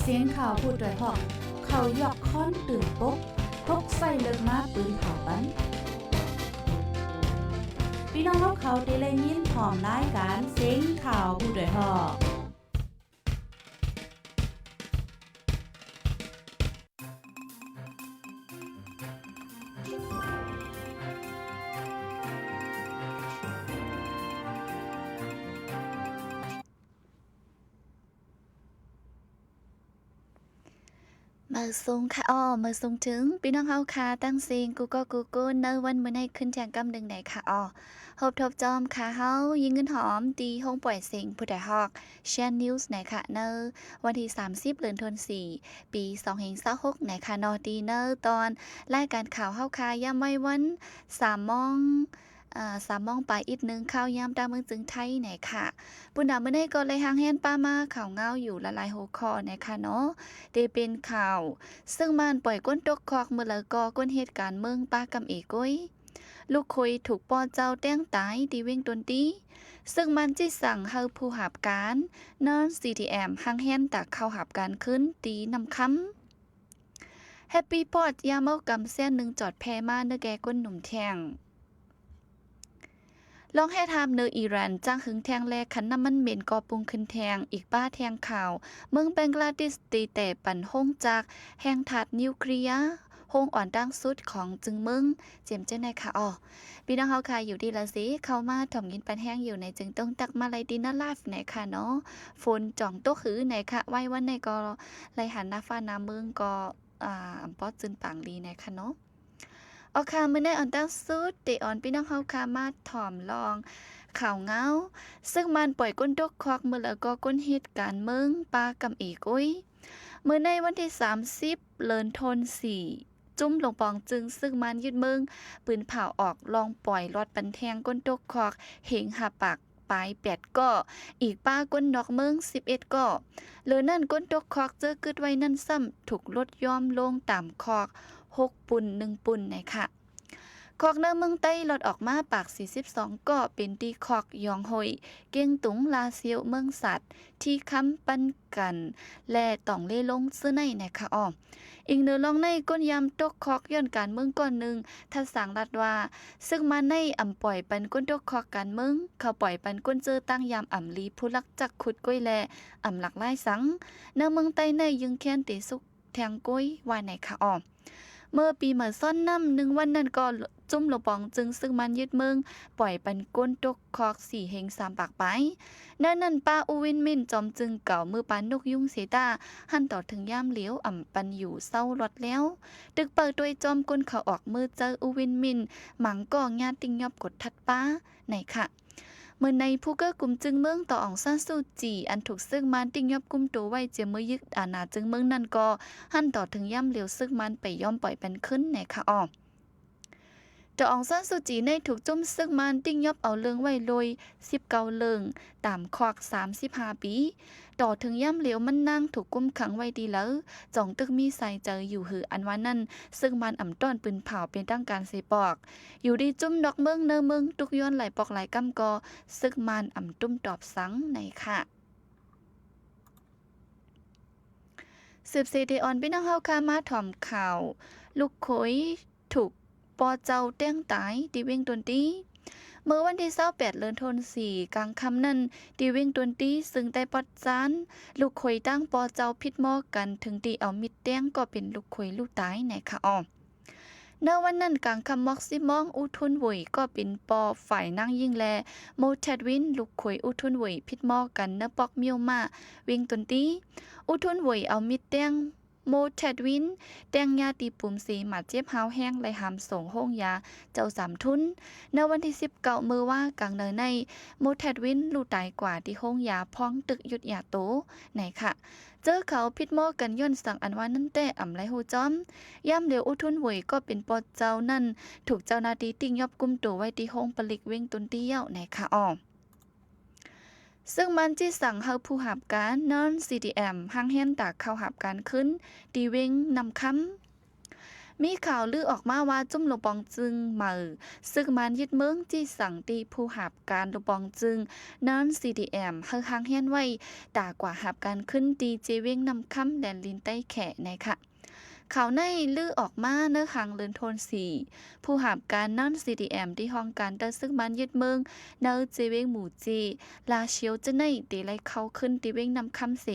ສຽງຂ່າວຜູ້ດອຍຮອກ ເຂົາຢອກຄ້ອນຕື່ນປົກ ປົກໃສ່ເລິກມາປືນເຜົາປັນ. ພີ່ນ້ອງເຮົາເຂົາທີ່ໄດ້ຍິນພ້ອມລາຍການສຽງຂ່າວຜູ້ດອຍຮອກ. ມາສົ່ງຄ່ະ ອໍ ມາສົ່ງເຖິງພີ່ນ້ອງເຮົາຄ່ະ ທັງເສັງກູ່ກໍກູ່ກຸນ ໃນວັນມື້ໃນຄືນທຽງກຳໜຶ່ງໃນຄ່ະ ອໍ ພົບທົບຈອມຄ່ະ ເຮົາຍິງເງິນຫອມ ທີ່ໂຮງປ່ອຍເສັງຜູ້ດອຍຮອກ Shan News ໃນຄ່ະ ໃນວັນທີສາມສິບ ເດືອນທັນວາ ປີສອງພັນຊາວຫົກ ໃນຄ່ະເນາະ ທີ່ໃນຕອນລາຍການຂ່າວເຮົາຄ່ະ ຍາມໄວວັນ ສາມໂມງ ອາ ສາມໂມງປາຍອິດໜຶ່ງ ຂ່າວຍາມຕາເມືອງເຈີງໄທໃນຄ່ະ. ປຸນນາມື້ໃນກໍໄດ້ຮ່າງແຮນປາມາຂ່າວເງົາຢູ່ຫຼາຍໆຫົວຂໍ້ໃນຄ່ະເນາະ ທີ່ເປັນຂ່າວ ເຊິ່ງມານປ່ອຍກົ້ນຕົກຄອກ ເມື່ອລະກໍກົ້ນເຮັດການເມືອງປາກຳເອໂກຍ ລູກເຂີຍຖືກພໍ່ເຈົ້າແຕ່ງຕາຍທີ່ວຽງຕົນຕີ ເຊິ່ງມານຈິສັ່ງໃຫ້ຜູ້ຮັບການນອນ CDM ຮ່າງແຮນຕາເຂົ້າຮັບການຄືນທີ່ນ້ຳຄຳ. Happy Pod ຢາເມົາກຳແສນໜຶ່ງຈອດແພມາເນີແກ່ກົ້ນໜຸ່ມແທ່ງ. ລອງເຮັດຮາບເນີອີຣານຈາກຫຶງແທ່ງແລ ຄັນນ້ຳມັນເໝັນກໍປຸງຂຶ້ນແທ່ງ ອີກປ້າແທ່ງຂ່າວ ເມືອງແບງກລາເທດ ຕີແຕ່ປັນໂຮງຈັກແຫ່ງທາດນິວເຄລຍ ໂຮງອ່ອນຕ່າງສຸດຂອງຈຶ່ງເມືອງ ເຈັມເຈົ້າໃນຄ່ະ ອໍ ພີ່ນ້ອງເຮົາຄ່ະ ຢູ່ທີ່ລາວເຊ ເຂົ້າມາຖ່ອມຍິນປັນແຮງຢູ່ໃນຈຶ່ງຕົງຕັກມາໄລດີນາລາຟໃນຄ່ະເນາະ ຝົນຈອງຕົກຫືໃນຄ່ະ ໄວວັນໃນກໍໄລຫັນໜ້າຟ້າໜ້າເມືອງກໍ ອາ ອຳປອດຈືນປາງລີໃນຄ່ະເນາະ. ອໍ ຄ່ະ ມື້ໃນອອນຕາງສຸດ ເຕອອນພີ່ນ້ອງເຮົາຄ່ະ ມາຖອມລອງຂ່າວເງົາ ເຊິ່ງມານປ່ອຍກົ້ນຕົກຄອກ ເມື່ອລະກໍກົ້ນເຮັດການເມືອງປາກຳເອໂກຍ ເມື່ອໃນວັນທີສາມສິບ ເດືອນທັນວາ ຈຸ້ມຫຼວງປອງຈຶ່ງ ເຊິ່ງມານຍຶດເມືອງ ປືນເຜົາອອກລອງປ່ອຍລອດປັນແທ່ງກົ້ນຕົກຄອກ ເຮງຫ້າປາກ ປາຍແປດກໍ ອີກປ້າກົ້ນນອກເມືອງສິບເອັດກໍ ເຫຼືອນັ້ນກົ້ນຕົກຄອກເຈີກຶດໄວ້ນັ້ນຊ້ຳ ຖືກລົດຍ້ອມລົງຕາມຄອກຫົກປຸນ ໜຶ່ງປຸນໃນຄ່ະ. ຄອກໃນເມືອງໃຕ້ລອດອອກມາປາກສີ່ສິບສອງກໍ ເປັນທີ່ຄອກຢອງໂຮຍ, ກຽງຕຸງ, ລາຊຽວ, ເມືອງສັດ, ທີ່ຄຳ, ປັນກັນ ແລະ ຕອງເລລົງ ຊື່ໃນ ໃນຄ່ະ ອໍ. ອີງເໜືອລອງໃນ ກົ້ນຢາມຕົກຄອກຍ້ອນການເມືອງກ້ອນໜຶ່ງ ທັດສາງລັດວ່າ ເຊິ່ງມານໃນອຳປ່ອຍປັນກົ້ນຕົກຄອກການເມືອງ ເຂົາປ່ອຍປັນກົ້ນເຈີຕາງຢາມອຳລີ ຜູ້ລັກຈັກຂຸດກ້ອຍ ແລະ ອຳລັກຫຼາຍສັງ ໃນເມືອງໃຕ້ໃນ ຍຶງແຄ້ນເຕສຸກແທງກ້ອຍ ວ່າໃນຄ່ະ ອໍ. ເມື່ອປີໃໝ່ຊ້ອນນ້ຳໜຶ່ງວັນນັ້ນກໍ ຈຸ້ມຫຼວງປອງຈຶ່ງ ເຊິ່ງມານຍຶດເມືອງ ປ່ອຍປັນກົ້ນຕົກຄອກສີ່ເຮງສາມປາກປາຍ ໃນນັ້ນປ້າອູວິນມິນ ຈອມຈຶ່ງເກົ່າ ມືປານົກຍຸງເຊຕາ ຫັ້ນຕໍ່ເຖິງຍາມຫຼຽວ ອຳປັນຢູ່ເຊົາລອດແລ້ວ ຕຶກເປີດໂດຍຈອມກົ້ນເຂົາອອກ ເມີເຈີອູວິນມິນ ມັງກໍຍາດຕິງຍອບກົດທັດປ້າ ໃນຄ່ະ. ເມື່ອໃນຜູ້ເກີ້ກຸມຈຶ່ງເມືອງ ຕອອງຊານຊູຈີ ອັນຖືກເຊິ່ງມານຕິງຍອບກຸມໂຕໄວ້ ຈຽມເມີຍຶດອານາຈຶ່ງເມືອງນັ້ນກໍ ຫັ້ນຕໍ່ເຖິງຍາມຫຼຽວ ເຊິ່ງມານໄປຍອມປ່ອຍປັນຄືນ ໃນຄ່ະ ອໍ. ຕາອອງຊານຊູຈີໃນ ຖືກຈຸ້ມເຊິ່ງມານຕິງຍອບເອົາເລື່ອງໄວ້ໂລຍສິບເກົ້າເລື່ອງ ຕາມຄອກສາມສິບຫ້າປີ ຕໍ່ເຖິງຍາມຫຼຽວມັນນາງຖືກກຸມຂັງໄວ້ທີ່ເລີ ຈ່ອງຕຶກມີສາຍໃຈຢູ່ຫື ອັນວ່ານັ້ນ ເຊິ່ງມານອຳຕ້ອນປືນເຜົາເປັນທາງການເສຍປອກ ຢູ່ດີຈຸ້ມນອກເມືອງເນີເມືອງ ທຸກຍ້ອນຫຼາຍປອກຫຼາຍກຳກໍ ເຊິ່ງມານອຳຕຸ້ມຕອບສັງ ໃນຄ່ະ. ສືບເສດເດອອນ ພີ່ນ້ອງເຮົາຄ່ະ ມາຖອມຂ່າວ ລູກເຂີຍຖືກພໍ່ເຈົ້າແຕ່ງຕາຍທີ່ວຽງຕົນຕີ ເມື່ອວັນທີຊາວແປດ ເດືອນທັນວາ ກາງຄ່ຳນັ້ນ ທີ່ວຽງຕົນຕີ ເຊິ່ງໃຕ້ປອດຈານ ລູກເຂີຍຕ່າງພໍ່ເຈົ້າຜິດມໍກັນ ເຖິງທີ່ເອົາມິດແຕ່ງ ກໍເປັນລູກເຂີຍລູກຕາຍ ໃນຄ່ະ ອໍ. ໃນວັນນັ້ນກາງຄ່ຳໝອກສິບໂມງ ອູທຸນເຫວີຍ ກໍເປັນພໍ່ຝ່າຍນາງຍິງ ແລະ ໂມແທດວິນ ລູກເຂີຍອູທຸນເຫວີຍ ຜິດມໍກັນໃນປອກມຽວມ້າ ວຽງຕົນຕີ ອູທຸນເຫວີຍ ເອົາມິດແຕ່ງ ໂມແທດວິນ ແຕ່ງຍາຕີປຸມເສ ບາດເຈັບຮ້າວແຮງ ແລະ ຫາມສົ່ງໂຮງຢາເຈົ້າສາມທຸນ ໃນວັນທີສິບເກົ້າ ເມື່ອວາກາງເດືອນໃນ ໂມແທດວິນ ລູກຕາຍກວ່າທີ່ໂຮງຢາ ພ້ອມຕຶກຢຸດຢາໂຕ ໃນຄ່ະ. ເຈີເຂົາຜິດມໍກັນຍ້ອນສັງ ອັນວ່ານັ້ນແຕ່ ອຳໄລຮູ້ຈ້ອມ. ຍາມຫຼຽວ ອູທຸນເຫວີຍ ກໍເປັນພໍ່ເຈົ້ານັ້ນ ຖືກເຈົ້າໜ້າທີ່ຕິງຍອບກຸມໂຕໄວ້ທີ່ໂຮງຜະລິດວຽງຕົນຕີແລ້ວ ໃນຄ່ະ ອໍ. ເຊິ່ງມັນຈິສັ່ງໃຫ້ຜູ້ຮັບການນອນ ຊີດີເອັມ ຮ່າງແຮນຕາເຂົ້າຮັບການຄືນ ທີ່ວຽງນ້ຳຄຳ. ມີຂ່າວລືອອກມາວ່າ ຈຸ້ມຫຼວງປອງຈຶງໃໝ່ ຊຶກມານຍຶດເມືອງ ຊີ້ສັ່ງຕີຜູ້ຮັບການຫຼວງປອງຈຶງ ນອນ ຊີດີເອັມ ໃຫ້ຫ່າງແຮນໄວ້ ຕາກວ່າຮັບການຂຶ້ນ ທີ່ເຈວຽງນ້ຳຄຳ ແລນລິນໃຕ້ແຂນ ນະຄະ. ຂ່າວໃນລືອອກມາໃນຫາງເລີນໂທນສີ່ ຜູ້ຮັບການນອນ ຊີດີເອັມ ທີ່ຫ້ອງການໃຕ້ຊຶກມານຍຶດເມືອງ ໃນເຈວຽງໝູ່ເຈ ລາຊຽວຈະໄນ ເຕໄລເຂົ້າຂຶ້ນທີ່ວຽງນ້ຳຄຳເສ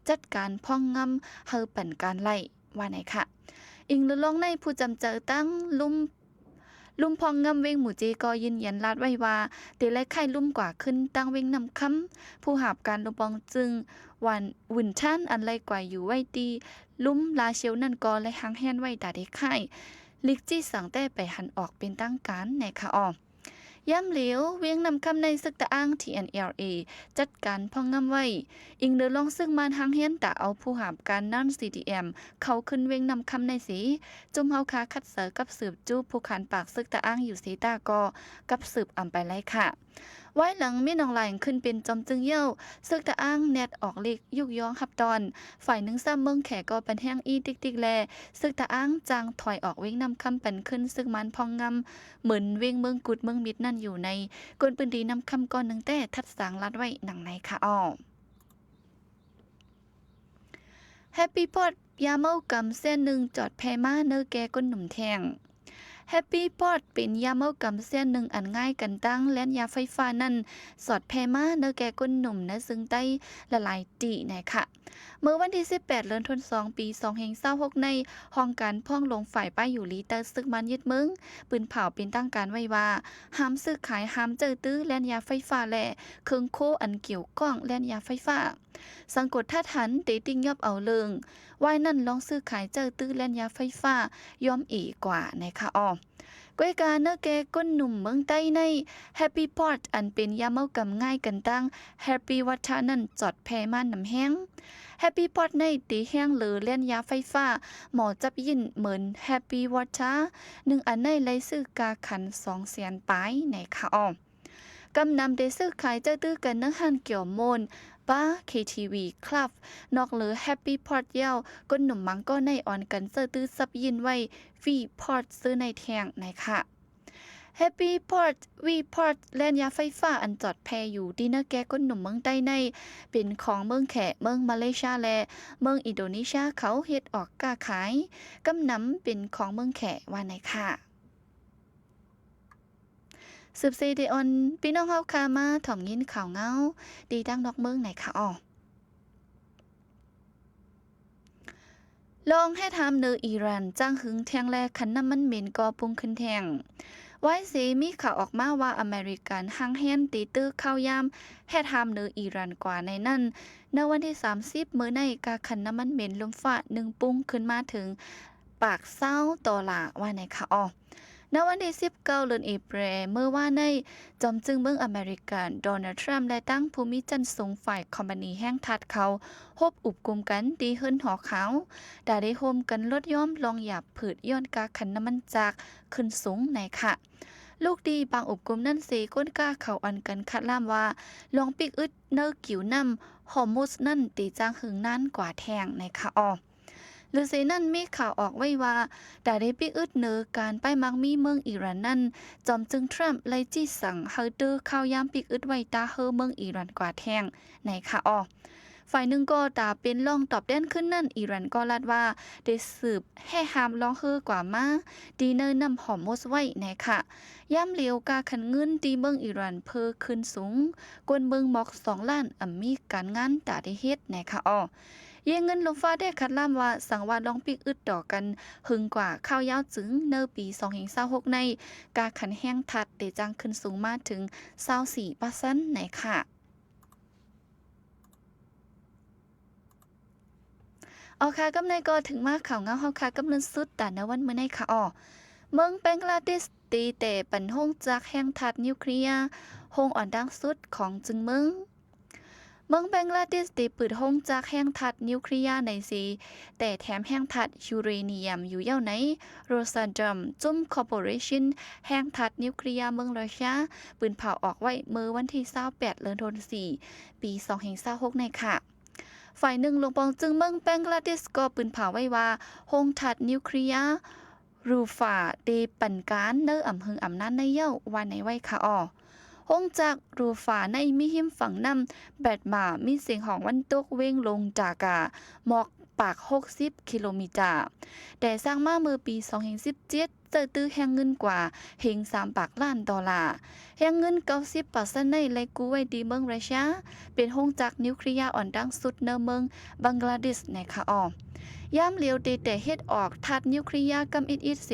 ຈັດການພອງງຳໃຫ້ປັນການໄລ່ ວ່າໃນຄະ. ອີງເລີລອງໃນ ຜູ້ຈຳເຈີຕັ້ງລຸ່ມ ລຸ່ມພອງງຳວຽງໝູ່ເຈ ກໍຢືນຢັນລາດໄວ້ວ່າ ເຕໄລໄຂ່ລຸ່ມກວ່າຂຶ້ນຕັ້ງວຽງນ້ຳຄຳ. ຜູ້ຮັບການລົມປອງຈຶ່ງ ວັນ ວິນທັນ ອັນໄລກວ່າຢູ່ໄວ້ທີ່ລຸ່ມລາຊຽວນັ້ນ ກໍໄລຫາງແຮນໄວ້ຕາເດໄຂ່ ລິກຈີ່ສັງແຕ້ໄປຫັນອອກເປັນທາງການ ໃນຄະອອ. ຍາມຫຼຽວ ວຽງນ້ຳຄຳໃນ ຊຶກຕະອ້າງ ທີເອັນແອລເອ ຈັດການພອງງຳໄວ້. ອີງເລີລອງຊຶກມານຫາງແຮນຕາເອົາຜູ້ຮັບການນອນ ຊີດີເອັມ ເຂົ້າຂຶ້ນວຽງນ້ຳຄຳໃນເສ ຈຸ້ມເຮົາຄາຂັດເຊີກັບສືບຈູ້ຜູ້ຂັນປາກຊຶກຕະອ້າງຢູ່ເສຕາກໍກັບສືບອຳໄປໄລ່ຄະ. ວາຍຫຼັງມີໜອງລາຍຂຶ້ນເປັນຈອມຈຶ່ງເຍົ້າ ຊຶກຕະອ້າງແນດອອກລິກຍຸກຍອງຮັບຕ້ອນ. ຝ່າຍໜຶ່ງຊ້ຳເມືອງແຂກໍປັນແຮງອີ່ຕິກໆ ແລ ຊຶກຕະອ້າງຈ້າງຖອຍອອກວຽງນ້ຳຄຳປັນຂຶ້ນຊຶກມານພອງງຳ ເໝືອນວຽງເມືອງກຸດເມືອງມິດນັ້ນຢູ່ໃນ ຄົນພື້ນທີ່ນ້ຳຄຳກ່ອນໜຶ່ງແຕ່ ທັດສາງລາດໄວ້ດັ່ງໃນຄະອອ. ແຮັບປີພອດ ຢາເມົາກຳແສນໜຶ່ງຈອດແພມາເນີແກ່ກົ້ນໜຸ່ມແທ່ງ. ແຮັບປີພອດ ເປັນຢາເມົາກຳແສນໜຶ່ງອັນງ່າຍກັນຕັ້ງແລ່ນຢາໄຟຟ້ານັ້ນ ສອດແພມາເນີແກ່ກົ້ນໜຸ່ມໃນເຊິ່ງໃຕ້ຫຼາຍໆ ຕີໃນຄະ. ເມື່ອວັນທີສິບແປດ ເດືອນທັນສອງ ປີສອງພັນຊາວຫົກ ໃນຫ້ອງການພອງຫຼວງຝ່າຍປ້າຍຢູ່ລີໃຕ້ຊຶກມານຍຶດເມືອງ ປືນເຜົາເປັນທາງການໄວ້ວ່າ ຫ້າມຊື້ຂາຍ, ຫ້າມເຈົ້າຕື້ແລ່ນຢາໄຟຟ້າ ແລະ ເຄື່ອງໂຄອັນກ່ຽວຂ້ອງແລ່ນຢາໄຟຟ້າ. ສັງກົດທັດຫັນເຕຕິງຍອບເອົາເລື່ອງ ວາຍນັ້ນລອງຊື້ຂາຍເຈົ້າຕື້ແລ່ນຢາໄຟຟ້າ ຍ່ອມເອກວ່າໃນຄະອອ. ກ້ວຍກາເນີແກ່ກົ້ນໜຸ່ມເມືອງໃຕ້ໃນ ແຮັບປີພອດ ອັນເປັນຢາເມົາກຳງ່າຍກັນຕັ້ງ ແຮັບປີວັດທະ ນັ້ນຈອດແພມານຳແຮງ. ແຮັບປີພອດ ໃນເຕແຮງເລີແລ່ນຢາໄຟຟ້າ ໝໍຈັບຢິນເໝີນແຮັບປີວັດທະ ໜຶ່ງອັນໃນໄລ່ຊື້ກາຂັນສອງແສນປາຍໃນຄະອອ. ກຳນຳໄດ້ຊື້ຂາຍເຈົ້າຕື້ກັນໃນຮ້ານກ່ຽວໂມນ, ບາ, ເຄທີວີ, ຄລັບ. ນອກເລີແຮັບປີພອດແລ້ວ, ກົ້ນໜຸ່ມມັງກໍໃນອອນກັນເຈົ້າຕື້ຊັບຢິນໄວ້ວີພອດ ຊື້ໃນແທ່ງໃນຄະ. ແຮັບປີພອດ, ວີພອດ ແລ່ນຢາໄຟຟ້າອັນຈອດແພຢູ່ທີ່ເນີແກ່ກົ້ນໜຸ່ມເມືອງໃຕ້ໃນ ເປັນຂອງເມືອງແຂ, ເມືອງມາເລເຊຍ ແລະ ເມືອງອິນໂດເນເຊຍ ເຂົາເຮັດອອກຄ້າຂາຍ. ກຳນຳເປັນຂອງເມືອງແຂ ວ່າໃນຄະ. ສືບເສໄດ້ອອນ ພີ່ນ້ອງເຮົາຄະມາຖອມຍິນຂ່າວເງົາ ທີ່ຕ່າງນອກເມືອງໃນຄະອອ. ລອງແຮດຮາມເນີອີຣານຈ້າງຫຶງແທ່ງ ແລະ ຄັນນ້ຳມັນເໝັນກໍປຸງຂຶ້ນແທ່ງ. ວາຍເສມີຂ່າວອອກມາວ່າ ອາເມລິກັນຮ່າງແຮນຕີຕື້ຂ່າວຍາມແຮດຮາມເນີອີຣານກວ່າໃນນັ້ນ. ໃນວັນທີສາມສິບ ມື້ໃນ ກາຄັນນ້ຳມັນເໝັນລົມຟ້າໜຶ່ງປຸງຂຶ້ນມາເຖິງ ປາກຊາວໂດລາ ວ່າໃນຄະອອ. ໃນວັນທີສິບເກົ້າ ເດືອນເອເປຣ ເມື່ອວານໃນ ຈອມຈຶ່ງເມືອງອາເມລິກັນ ໂດນັລ ທຣຳ ແລະ ຕັ້ງຜູ້ມີຊັ້ນສູງຝ່າຍຄອມພານີແຮ່ງທາດເຂົາ ຮົບອຸບກຸມກັນທີ່ເຮືອນຫໍຂາວ ດາໄດ້ໂຮມກັນລົດຍອມລອງຢາບຜືດຍ້ອນກາຄັນນ້ຳມັນຈາກຂຶ້ນສູງໃນຄະ. ລູກທີ່ປາງອົບກຸມນັ້ນເສ ກົ້ນກ້າເຂົາອັນກັນຄາດລ່າມວ່າ ລອງປີກອຶດໃນກິວນ້ຳຮໍມຸດນັ້ນ ເຕຈ້າງຫຶງນານກວ່າແທ່ງໃນຄະອອ. ຫຼືເສນັ້ນ ມີຂ່າວອອກໄວ້ວ່າ ດາໄດ້ປີກອຶດເນີການປ້າຍໝາກມີເມືອງອີຣານນັ້ນ ຈອມຈຶ່ງທຣຳໄລ່ຈີ່ສັ່ງໃຫ້ເຕີຂ່າວຍາມປີກອຶດໄວ້ຕາເຮີເມືອງອີຣານກວ່າແທ່ງໃນຄະອອ. ຝ່າຍໜຶ່ງກໍຕາເປັນລ່ອງຕອບແດນຂຶ້ນນັ້ນ ອີຣານກໍລາດວ່າ ໄດ້ສືບແຮ່ຫ້າມລ່ອງເຮີກວ່າມາ ທີ່ໃນນ້ຳຮໍມຸດໄວ້ໃນຄະ. ຍາມຫຼຽວກາຄັນເງິນທີ່ເມືອງອີຣານເພີ່ມຂຶ້ນສູງ ກວນເມືອງໝອກສອງລ້ານ ອຳມີການງານຕາໄດ້ເຮັດໃນຄະອອ. ເຢເງິນລົມຟ້າໄດ້ຄາດລ່າມວ່າ ສັງວ່າລອງປີກອຶດຕໍ່ກັນຫຶງກວ່າຄາວຍາວຈຶ່ງ ໃນປີສອງພັນຊາວຫົກໃນ ກາຄັນແຮ່ງທາດໄດ້ຈ້າງຂຶ້ນສູງມາເຖິງຊາວສີ່ເປີເຊັນໃນຄະ. ເອົາຄະ ກຳໃນກໍເຖິງມາຂ່າວເງົາເຮົາຄະ ກຳລັງສຸດຕາໃນວັນມື້ໃນຄະອອ. ເມືອງແບງກະລາເດດ ຕີແຕ່ເປີດໂຮງຈັກແຮ່ງທາດນິວເຄລຍ ໂຮງອ່ອນດັ່ງສຸດຂອງຈຶ່ງເມືອງ. ເມືອງແບງກະລາເດດ ໄດ້ເປີດໂຮງຈັກແຮ່ງທາດນິວເຄລຍໃນເຊ ແຕ່ແຖມແຮ່ງທາດຢູເຣນຽມຢູ່ເຍົາໃນໂຣຊາດອມ ຈຸ້ມຄໍເປີເຣຊິນແຮ່ງທາດນິວເຄລຍເມືອງຣັດເຊຍ ປືນເຜົາອອກໄວ້ເມື່ອວັນທີຊາວແປດ ເດືອນທັນວາ ປີສອງພັນຊາວຫົກໃນຄະ. ຝ່າຍໜຶ່ງ ຫຼວງປອງຈຶ່ງເມືອງແບງກະລາເດດ ກໍປືນເຜົາໄວ້ວ່າ ໂຮງທາດນິວເຄລຍ ຣູຟາ ໄດ້ປັນການເນີອຳເຮີອຳນານໃນເຍົາວ່າໃນໄວ້ຄະອໍ. ໂຮງຈັກຣູຟາໃນມີຮິມຝັ່ງນ້ຳແບດມາ ມີເຊງຂອງວັນຕົກເວັງລົງຈາກາ ໝອກປາກຫົກສິບກິໂລມີຕາ ແຕ່ສ້າງມາເມື່ອປີສອງພັນສິບເຈັດ ໃຊ້ຕື້ແຮງເງິນກວ່າເຮງສາມປາກລ້ານໂດລາ. ແຮງເງິນເກົ້າສິບເປີເຊັນໃນໄລ່ກູ້ໄວ້ທີ່ເມືອງຣັດເຊຍ ເປັນໂຮງຈັກນິວເຄລຍອ່ອນດັງສຸດໃນເມືອງບັງກລາເດດໃນຄະອໍ. ຍາມຫຼຽວໄດ້ແຕ່ເຮັດອອກທາດນິວເຄລຍກຳອິດໆເສ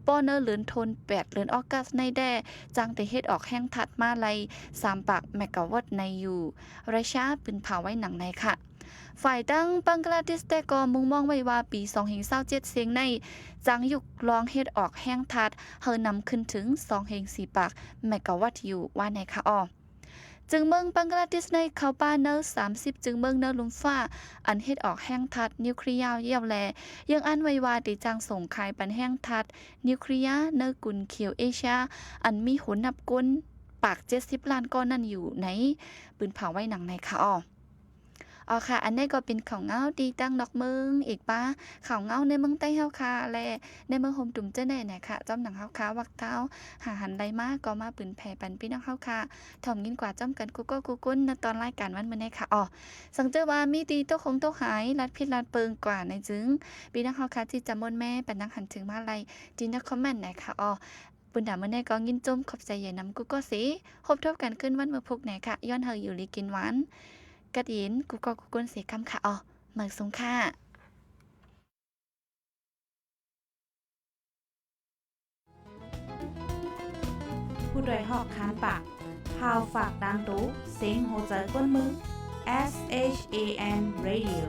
ພໍໃນເດືອນຕົ້ນແປດເດືອນອອກກັສໃນແດ່ ຈັ່ງໄດ້ເຮັດອອກແຮງທາດມາໄລ່ສາມປາກເມກາວັດໃນຢູ່ຣັດເຊຍ ປືນເຜົາໄວ້ໜັງໃນຄະ. ຝ່າຍທາງບັງກລາເດດແຕ່ກໍມຸງມອງໄວ້ວ່າປີສອງພັນຊາວເຈັດເສັງໃນ ຈັ່ງຢຸດລອງເຮັດອອກແຮງທາດໃຫ້ນຳຂຶ້ນເຖິງສອງພັນສີ່ປາກເມກາວັດຢູ່ວ່າໃນຄະອໍ. ຈຶງເມືອງບັງກລາເດດໃນເຂົ້າປະໃນສາມສິບຈຶງເມືອງໃນລຸ່ມຟ້າ ອັນເຮັດອອກແຮງທາດນິວເຄລຍແລ້ວແລ ຍັງອັນໄວ້ວ່າໄດ້ຈ້າງສົ່ງຂາຍປັນແຮງທາດນິວເຄລຍໃນກຸນເຂດເອເຊຍ ອັນມີຄົນນັບຄົນປາກເຈັດສິບລ້ານກໍນັ້ນຢູ່ໃນ ປືນເຜົາໄວ້ໜັງໃນຄະອໍ. ເອົາຄະ ອັນນີ້ກໍເປັນຂ່າວເງົາທີ່ຕ່າງນອກເມືອງອີກປະ ຂ່າວເງົາໃນເມືອງໃຕ້ເຮົາຄະ ແລະ ໃນເມືອງໂຮມຕຸມເຈົ້າແນ່ນະຄະ ຈ້ອມໜັງເຮົາຄະ ວັກທ້າວຫາຫັນໄດ້ມາ ກໍມາປຶນແຜ່ປັນພີ່ນ້ອງເຮົາຄະ ຖອມຍິນກວ່າຈ້ອມກັນ ກູ່ກໍກູ່ກົ້ນ ໃນຕອນລາຍການວັນມື້ນີ້ຄະ. ອໍ ສັງເຈີວ່າມີທີ່ຕົກຄົງຕົກຫາຍ ລັດຜິດລັດເປີງກວ່າໃນຈຶງ ພີ່ນ້ອງເຮົາຄະ ທີ່ຈະມ່ວນແມ່ປັນນັງຫັນເຖິງມາໄລທີ່ໃນຄອມເມັນນະຄະ. ອໍ ປຸນດາມື້ນີ້ກໍຍິນຊົມຂອບໃຈໃຫຍ່ນຳກູ່ກໍເສ ພົບທົບກັນຄືນວັນມື້ພຸດແນ່ຄະ ຍ້ອນໃຫ້ຢູ່ດີກິນຫວານ ກັດເຢັນ ກູ່ກໍກູ່ກົ້ນເສກຳຄະ. ອໍ ມາສົ່ງຄະ. ຜູ້ດອຍຮອກຄານປາກ ພາວຝາກຕ່າງໂຕ ເສັງຫົວໃຈກົ້ນມື S H A N Radio.